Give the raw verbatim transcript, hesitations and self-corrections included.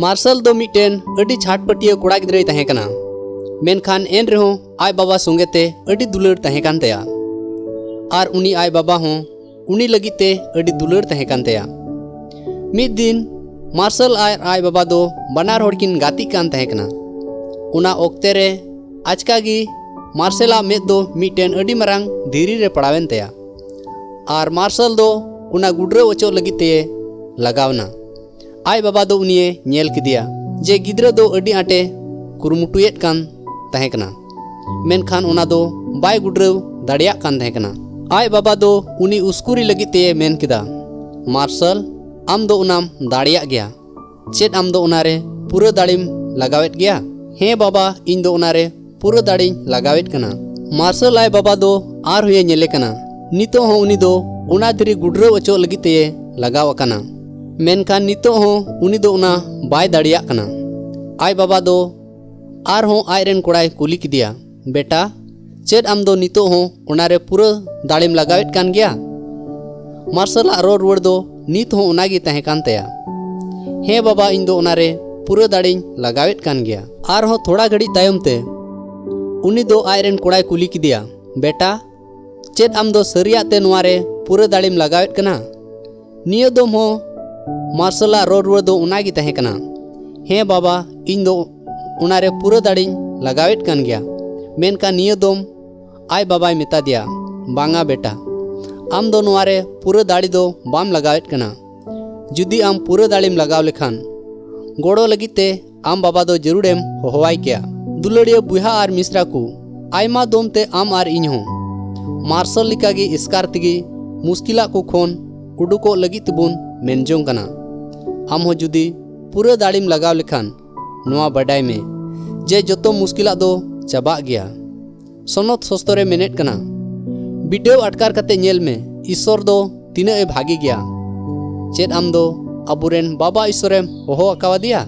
ᱢᱟᱨᱥᱟᱞ ᱫᱚ ᱢᱤᱫᱴᱮᱱ ᱟᱹᱰᱤ ᱪᱷᱟᱴᱯᱟᱹᱴᱤᱭᱟᱹ ᱠᱚᱲᱟ ᱜᱤᱫᱽᱨᱟᱹᱭ ᱛᱟᱦᱮᱸ ᱠᱟᱱᱟ, ᱢᱮᱱᱠᱷᱟᱱ ᱮᱱ ᱨᱮᱦᱚᱸ ᱟᱡ ᱵᱟᱵᱟ ᱥᱚᱸᱜᱮ ᱛᱮ ᱟᱹᱰᱤ ᱫᱩᱞᱟᱹᱲ ᱛᱟᱦᱮᱸ ᱠᱟᱱ ᱛᱟᱭᱟ᱾ ᱟᱨ ᱩᱱᱤ ᱟᱡ ᱵᱟᱵᱟ ᱦᱚᱸ ᱩᱱᱤ ᱞᱟᱹᱜᱤᱫ ᱛᱮ ᱟᱹᱰᱤ ᱫᱩᱞᱟᱹᱲ ᱛᱟᱦᱮᱸ ᱠᱟᱱ ᱛᱟᱭᱟ᱾ ᱢᱤᱫ ᱫᱤᱱ ᱢᱟᱨᱥᱟᱞ ᱟᱨ ᱟᱡ ᱵᱟᱵᱟ ᱫᱚ ᱵᱟᱱᱟᱨ ᱦᱚᱲ ᱠᱤᱱ ᱜᱟᱛᱮᱜ ᱠᱟᱱ ᱛᱟᱦᱮᱸ ᱠᱟᱱᱟ᱾ ᱚᱱᱟ ᱚᱠᱛᱮ ᱨᱮ ᱟᱪᱠᱟ ᱜᱮ ᱢᱟᱨᱥᱮᱞᱟᱜ ᱢᱮᱫ ᱫᱚ ᱢᱤᱫᱴᱮᱱ ᱟᱹᱰᱤ ᱢᱟᱨᱟᱝ ᱫᱷᱤᱨᱤ ᱨᱮ ᱯᱟᱲᱟᱣᱮᱱ ᱛᱟᱭᱟ᱾ ᱟᱨ ᱢᱟᱨᱥᱟᱞ ᱫᱚ ᱚᱱᱟ ᱜᱩᱰᱨᱟᱹᱣ ᱚᱪᱚᱜ ᱞᱟᱹᱜᱤᱫ ᱛᱮ ᱞᱟᱜᱟᱣ ᱮᱱᱟ᱾ ᱟᱡ ᱵᱟᱵᱟ ᱫᱚ ᱩᱱᱤᱭᱮ ᱧᱮᱞ ᱠᱮᱫᱮᱭᱟ ᱡᱮ ᱜᱤᱫᱽᱨᱟᱹ ᱫᱚ ᱟᱹᱰᱤ ᱟᱸᱴᱮ ᱠᱩᱨᱩᱢᱩᱴᱩᱭᱮᱫ ᱠᱟᱱ ᱛᱟᱦᱮᱸ ᱠᱟᱱᱟ, ᱢᱮᱱᱠᱷᱟᱱ ᱚᱱᱟ ᱫᱚ ᱵᱟᱭ ᱜᱩᱰᱨᱟᱹᱣ ᱫᱟᱲᱮᱭᱟᱜ ᱠᱟᱱ ᱛᱟᱦᱮᱸ ᱠᱟᱱᱟ᱾ ᱟᱡ ᱵᱟᱵᱟ ᱫᱚ ᱩᱱᱤ ᱩᱥᱠᱩᱨᱤ ᱞᱟᱹᱜᱤᱫ ᱛᱮᱭ ᱢᱮᱱ ᱠᱮᱫᱟ, "ᱢᱟᱨᱥᱟᱞ, ᱟᱢ ᱫᱚ ᱚᱱᱟᱢ ᱫᱟᱲᱮᱭᱟᱜ ᱜᱮᱭᱟ᱾ ᱪᱮᱫ ᱟᱢ ᱫᱚ ᱚᱱᱟᱨᱮ ᱯᱩᱨᱟᱹ ᱫᱟᱲᱮᱢ ᱞᱟᱜᱟᱣᱮᱫ ᱜᱮᱭᱟ?" "ᱦᱮᱸ ᱵᱟᱵᱟ, ᱤᱧ ᱫᱚ ᱚᱱᱟᱨᱮ ᱯᱩᱨᱟᱹ ᱫᱟᱲᱮᱧ ᱞᱟᱜᱟᱣᱮᱫ ᱠᱟᱱᱟ᱾" ᱢᱟᱨᱥᱟᱞ ᱟᱡ ᱵᱟᱵᱟ ᱫᱚ ᱟᱨᱦᱚᱸᱭᱮ ᱧᱮᱞᱮ ᱠᱟᱱᱟ᱾ ᱱᱤᱛᱚᱜ ᱦᱚᱸ ᱩᱱᱤ ᱫᱚ ᱚᱱᱟ ᱫᱷᱤᱨᱤ ᱜᱩᱰᱨᱟᱹᱣ ᱚᱪᱚᱜ ᱞᱟᱹᱜᱤᱫ ᱛᱮᱭᱮ ᱞᱟᱜᱟᱣ ᱟᱠᱟᱱᱟ, ᱢᱮᱱᱠᱷᱟᱱ ᱱᱤᱛᱚᱜ ᱦᱚᱸ ᱩᱱᱤ ᱫᱚ ᱚᱱᱟ ᱵᱟᱭ ᱫᱟᱲᱮᱭᱟᱜ ᱠᱟᱱᱟ᱾ ᱟᱡ ᱵᱟᱵᱟ ᱫᱚ ᱟᱨᱦᱚᱸ ᱟᱡ ᱨᱮᱱ ᱠᱚᱲᱟᱭ ᱠᱩᱞᱤ ᱠᱮᱫᱮᱭᱟ, "ᱵᱮᱴᱟ, ᱪᱮᱫ ᱟᱢ ᱫᱚ ᱱᱤᱛᱚᱜ ᱦᱚᱸ ᱚᱱᱟᱨᱮ ᱯᱩᱨᱟᱹ ᱫᱟᱲᱮᱢ ᱞᱟᱜᱟᱣᱮᱫ ᱠᱟᱱ ᱜᱮᱭᱟ?" ᱢᱟᱨᱥᱟᱞᱟᱜ ᱨᱚᱲ ᱨᱩᱣᱟᱹᱲ ᱫᱚ ᱱᱤᱛ ᱦᱚᱸ ᱚᱱᱟᱜᱮ ᱛᱟᱦᱮᱸ ᱠᱟᱱ ᱛᱟᱭᱟ, "ᱦᱮᱸ ᱵᱟᱵᱟ, ᱤᱧ ᱫᱚ ᱚᱱᱟᱨᱮ ᱯᱩᱨᱟᱹ ᱫᱟᱲᱮᱧ ᱞᱟᱜᱟᱣᱮᱫ ᱠᱟᱱ ᱜᱮᱭᱟ᱾" ᱟᱨᱦᱚᱸ ᱛᱷᱚᱲᱟ ᱜᱷᱟᱹᱲᱤᱡ ᱛᱟᱭᱚᱢ ᱛᱮ ᱩᱱᱤ ᱫᱚ ᱟᱡ ᱨᱮᱱ ᱠᱚᱲᱟᱭ ᱠᱩᱞᱤ ᱠᱮᱫᱮᱭᱟ, "ᱵᱮᱴᱟ, ᱪᱮᱫ ᱟᱢ ᱫᱚ ᱥᱟᱹᱨᱤᱭᱟᱜ ᱛᱮ ᱱᱚᱣᱟ ᱨᱮ ᱯᱩᱨᱟᱹ ᱫᱟᱲᱮᱢ ᱞᱟᱜᱟᱣᱮᱫ ᱠᱟᱱᱟ?" ᱱᱤᱭᱟᱹ ᱫᱚᱢ ᱦᱚᱸ ᱢᱟᱨᱥᱟᱞᱟᱜ ᱨᱚᱲ ᱨᱩᱣᱟᱹᱲ ᱫᱚ ᱚᱱᱟ ᱜᱮ ᱛᱟᱦᱮᱸ ᱠᱟᱱᱟ, "ᱦᱮᱸ ᱵᱟᱵᱟ, ᱤᱧ ᱫᱚ ᱚᱱᱟ ᱨᱮ ᱯᱩᱨᱟᱹ ᱫᱟᱲᱮᱧ ᱞᱟᱜᱟᱣᱮᱫ ᱠᱟᱱ ᱜᱮᱭᱟ᱾" ᱢᱮᱱᱠᱷᱟᱱ ᱱᱤᱭᱟᱹ ᱫᱚᱢ ᱟᱡ ᱵᱟᱵᱟᱭ ᱢᱮᱛᱟ ᱫᱮᱭᱟ, "ᱵᱟᱝᱟ ᱵᱮᱴᱟ, ᱟᱢ ᱫᱚ ᱱᱚᱣᱟ ᱨᱮ ᱯᱩᱨᱟᱹ ᱫᱟᱲᱮ ᱫᱚ ᱵᱟᱢ ᱞᱟᱜᱟᱣᱮᱫ ᱠᱟᱱᱟ᱾ ᱡᱩᱫᱤ ᱟᱢ ᱯᱩᱨᱟᱹ ᱫᱟᱲᱮᱢ ᱞᱟᱜᱟᱣ ᱞᱮᱠᱷᱟᱱ, ᱜᱚᱲᱚ ᱞᱟᱹᱜᱤᱫ ᱛᱮ ᱟᱢ ᱵᱟᱵᱟ ᱫᱚ ᱡᱟᱹᱨᱩᱲᱮᱢ ᱦᱚᱦᱚᱣᱟᱭ ᱠᱮᱭᱟ᱾" ᱫᱩᱞᱟᱹᱲᱤᱭᱟᱹ ᱵᱚᱭᱦᱟ ᱟᱨ ᱢᱤᱥᱨᱟ ᱠᱚ, ᱟᱭᱢᱟ ᱫᱚᱢ ᱛᱮ ᱟᱢ ᱟᱨ ᱤᱧ ᱦᱚᱸ ᱢᱟᱨᱥᱟᱞ ᱞᱮᱠᱟᱜᱮ ᱮᱥᱠᱟᱨ ᱛᱮᱜᱮ ᱢᱩᱥᱠᱤᱞᱟᱜ ᱠᱚ ᱠᱷᱚᱱ ᱩᱰᱩᱠᱚᱜ ᱞᱟᱹᱜᱤᱫ ᱛᱮᱵᱚᱱ ᱢᱮᱱ ᱡᱚᱝ ᱠᱟᱱᱟ᱾ ᱟᱢ ᱦᱚᱸ ᱡᱩᱫᱤ ᱯᱩᱨᱟᱹ ᱫᱟᱲᱮᱢ ᱞᱟᱜᱟᱣ ᱞᱮᱠᱷᱟᱱ, ᱱᱚᱣᱟ ᱵᱟᱰᱟᱭ ᱢᱮ ᱡᱮ ᱡᱚᱛᱚ ᱢᱩᱥᱠᱤᱞᱟᱜ ᱫᱚ ᱪᱟᱵᱟᱜ ᱜᱮᱭᱟ᱾ ᱥᱚᱱᱚᱛ ᱥᱚᱥᱛᱚᱨᱮ ᱢᱮᱱᱮᱫ ᱠᱟᱱᱟ, ᱵᱤᱰᱟᱹᱣ ᱟᱴᱠᱟᱨ ᱠᱟᱛᱮ ᱧᱮᱞ ᱢᱮ, ᱤᱥᱥᱚᱨ ᱫᱚ ᱛᱤᱱᱟᱹᱜ ᱮ ᱵᱷᱟᱜᱮ ᱜᱮᱭᱟ᱾ ᱪᱮᱫ ᱟᱢ ᱫᱚ ᱟᱵᱚᱨᱮᱱ ᱵᱟᱵᱟ ᱤᱥᱥᱚᱨᱮᱢ ᱦᱚᱦᱚ ᱟᱠᱟᱣᱟᱫᱮᱭᱟ?